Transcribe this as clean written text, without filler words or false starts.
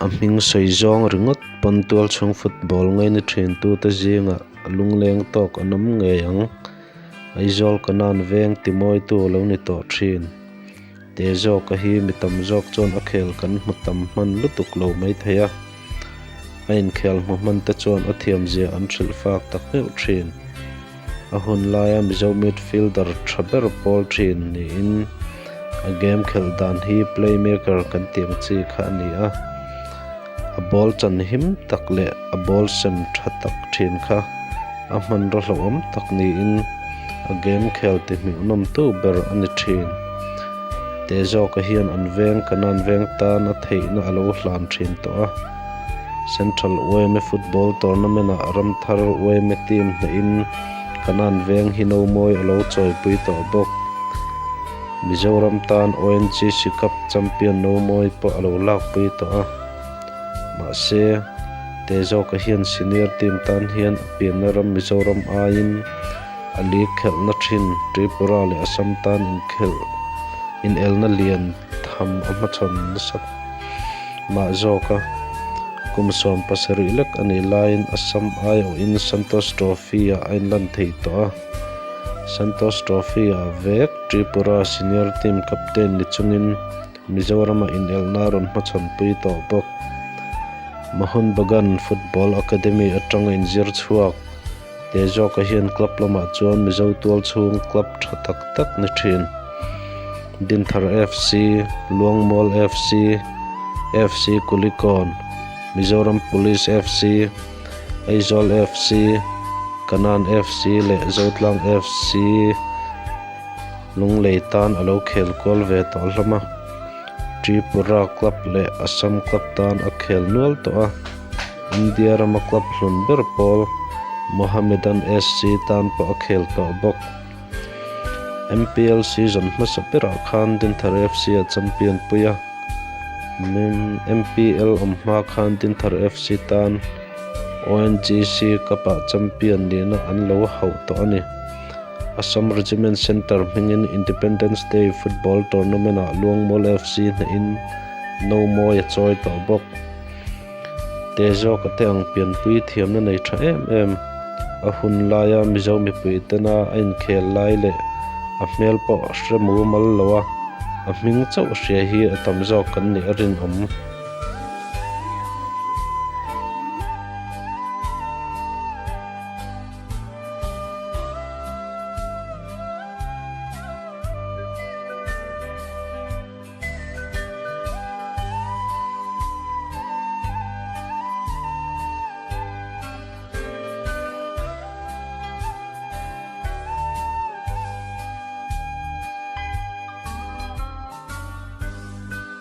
A hming sawi zawng ringawt pawn tualchhung football ngaina thintute zingah lungleng tawk an awm ngei ang. Aizawl Kanan veng timawitu a lo ni tawh thin. Te zawka hi mi tam zawk chuan a khel kan hmu tam hman lutuk lo maithei a. A inkhel hmu hman te chuan a thiamzia an hrilh fak tak meuh thin. A hun laia Mizo midfielder tha ber pawl thin niin a game khelh dan hi playmaker kan tih ang chi kha a ni a. A ball chan him tak leh a ball sem tha tak thin kha a hmanraw hlauhawm tak niin a game khel ti hmuhnawmtu ber a ni thin. Te zawka hian an veng Kanan veng tan a theihna a lo hlan thin tawh a. Central yma Football Tournament ah Ramthar yma team hnehin Kanan veng hi nomawi a lo chawipui tawh bawk. Mizoram tan ONGC Cup champion nomawi pawh a lo lakpui tawh a. Mahse, te zawka hian senior team tan hian a pianna ram Mizoram aiin a league khelhna thin Tripura leh Assam tan inkhelh inelna lian tham a hmachhawn nasat mah zawk a. Kum 17 lek a nih laiin Assam aiawhin Santosh Trophy-ah a inlan thei tawh a. Santosh Trophy-ah vek Tripura senior team captain ni chungin Mizorama inelna a rawn hmachhawn pui tawh bawk. Mohun Bagan Football Academy atanga inzir chhuak Te zawka hian club lamah chuan Mizo tual chhung club tha tak tak ni thin. Dinthar FC, Luangmual FC, FC Kulikawn, Mizoram Police FC, Aizawl FC, Kanan FC leh Zotlang FC Lunglei tan a lo khel kual ve tawh hlawm a. Tripura club leh Assam club tan a khel nual tawh a. India rama club hlun ber pawl Mohammedan SC tan pawh a khel tawh bawk. MPL season hmasa berah khan Dinthar FC a champion pui a. MPL awm hma khan Dinthar FC tan ONGC Cup-ah champion nihna an lo hauh tawh a ni. Assam Regiment Centre hmingin Independence Day Football Tournament-ah Luangmual FC hnehin nomawi a chawi tawh bawk. Te zawka te ang pianpui thiamna nei tha em em. A hun laia Mizo mipui tena a inkhel lai leh a hmel pawh hre mumal lo a, a hming chauh hria hi a tam zawk kan nih a rinawm.